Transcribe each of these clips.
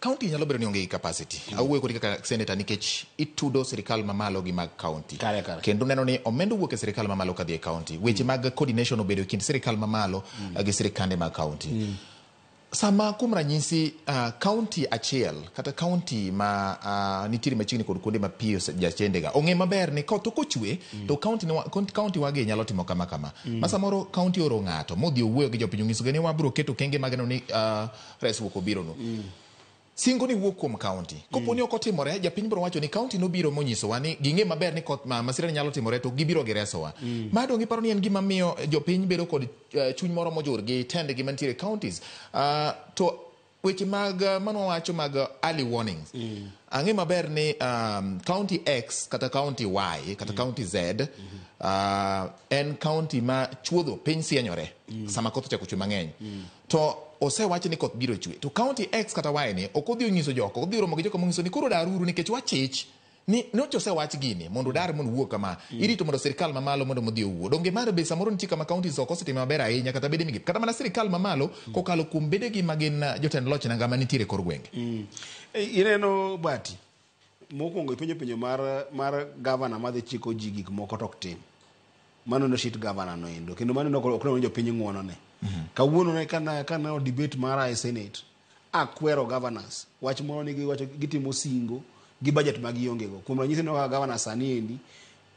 County nyalo bedo ni onge gi capacity. Awuoyo kodi kaka senator nikech itudo sirikal mamalo gi mag county. Kare, kare. Kendo neno ni omenda owuok e sirikal mamalo kadhi e county. Weche mag coordination obedo e kind sirikal mamalo gi sirikande mag county. Sama kuom ranyisi county achiel kata county ma nitiere machiegni kod kuonde ma pi jachendega ong'e maber ni koth ok ochwe to county, county wagi nyalo timo kama kama. Ma samoro county oro ng'ato modhi owuoyo gi jopiny onyisogi ni wabiro keto kenge mag neno ni resruok obironu. Singo ni wuok kuom county. Kopo ni ok otimore, japiny biro wacho ni county nobiro monyisowa ni ging'e maber ni koth ma masira ni nyalo timore to gibiro giresowa. Ma dong iparo ni en gima miyo jopiny bedo kod chuny moro mojur gi tendgi mantiere e counties. To weche mag mano wacho mag early warnings. Ang'e maber ni county X kata county Y kata county Z en county ma chuodho piny sienyore sama koth ochako chwe mang'eny. To osewach ni koth biro chwe. To county X kata Y ni ok odhi onyiso joko, odhi romo gi joko monyiso ni koro daruru nikech wachich ni nyocha osewach gini mondo udar mondo uwuog kama. Irito mondo sirikal mamalo mondo modhi owuo. Donge mar be samoro nitie kama counties ok osetimo maber ahinya kata bede migepe. Kata mana sirikal mamalo kokalo kuom bedegi ma gin jotend loch nanga manitiere e kor gwenge. Ineno Bati, mokwongo ipenjo penjo mar gavana madhi chiko ji gik moko to ok tim. Mano no shit gavana no endo kendo mano ok ne jopiny ng'uono ne. Kawuono ne kana debate mara e Senate akwero governors wach moro ni giwacho gitimo singo gi budget ma gionge go. Kuom ranyisi no kaka governor sani endi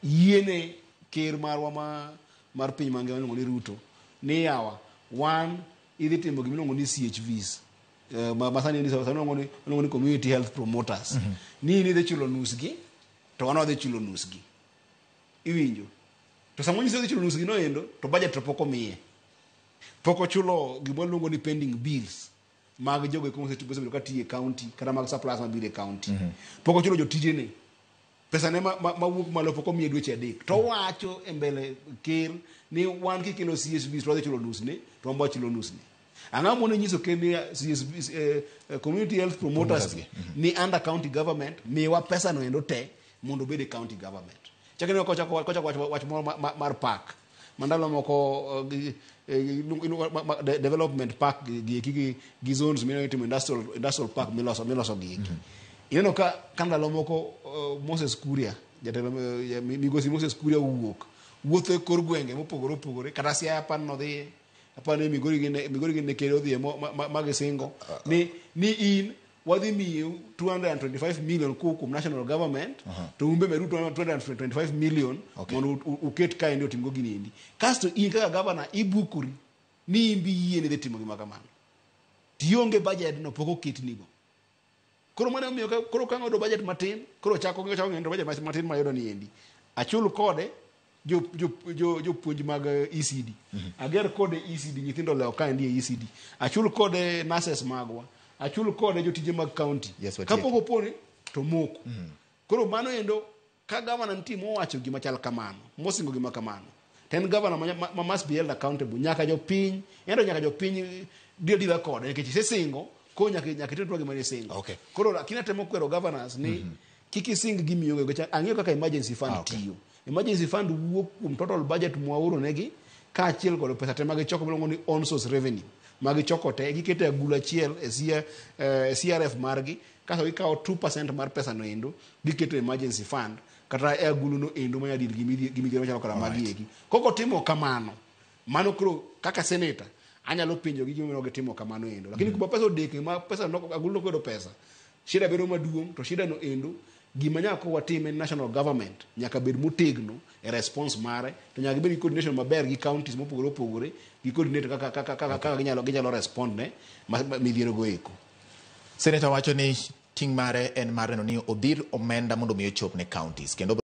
yiene ker marwa ma mar piny mangima miluongo ni Ruto ni yawa wan idhi timo gima iluongo ni CHVs ma sani endi sani iluongo ni community health promoters ni in idhi chulo nus gi to wan wadhi chulo nus gi iwinjo to sama onyiso odhi chulo nus gi no endo to budget to pok omiye pok ochulo gima waluongo ni pending bills mag jogo eko mosebedo ka tiyo e county kata mag suppliers mabiro e county pok ochulo jotijene pesa ne ma wuok malo pok omiye dweche 3 to owacho e mbele ker ni wan kikelo CSBs to wadhi chulo nus ne to wan bo wachulo nus ne ang'o mono nyiso ker ni CSB community health promoters Promoters gi, ni under county government miwa pesa no endo te mondo obed e county government chak ineno kochako wach moro mar park ma ndalo moko development park gi eki gi zones mineno itimo industrial park miloso gi eki ineno ka ndalo moko Moses Kuria jatelo migosi Moses Kuria owuok wuotho e kor gwenge mopogore opogore kata Siaya pan nodhiye apani Migori gi ne ker odhiye ma gisingo ni in wadhi miyi 225 million kowuok kuom national government to un be medu 225 million mondo uket kaendi otimgo gini endi kasto in kaka governor ibukori ni in bi yie ni dhi timo gima kamano tionge budget no pok oketnigo koro mano omiyo koro ka ng'ado budget matin koro chako ng'ado budget matin mayudo ni endi achul kode jopuonj mag ECD ager kode ECD nyithindo olewo kaendi e ECD achul kode nurses magwa achul kode jotije mag county Yes, watiek. kapok oponi to moko koro mano endo ka gavana nitie mowacho gima chal kamano mosingo gima kamano to en gavana ma must be held accountable nyaka jopiny ento nyaka jopiny deal deala kode nikech isesingo koro nyaka itim gima nisingo koro lakini atemo kwero governors ni kik ising gimionge nikech ang'eyo kaka emergency fund tiyo emergency fund wuok kuom total budget mwaoro negi kaachiel kod pesa te magichoko miluongo ni own source revenue magichoko te giketo e agulu achiel e CRF margi kasto gikawo 2% mar pesa no endo giketo e emergency fund kata e agulu no endo manya deal gi midhiero machalo koda magi eki kok otimo kamano mano koro kaka senator anyalo penjo gi gimomiyo gitimo kamano endo lakini kuma pesa odeke ma pesa no agulu no koyudo pesa shida bedo maduong' to shida no endo gima nyaka watim en national government nyaka bed motegno e response mare to nyaka gibed gi coordination maber gi counties mopogore opogore gi coordinate kaka ginyalo respond ne midhiero go eko. Senator wacho ni ting' mare en mar neno ni odhir omenda mondo mi ochop ne counties kendo.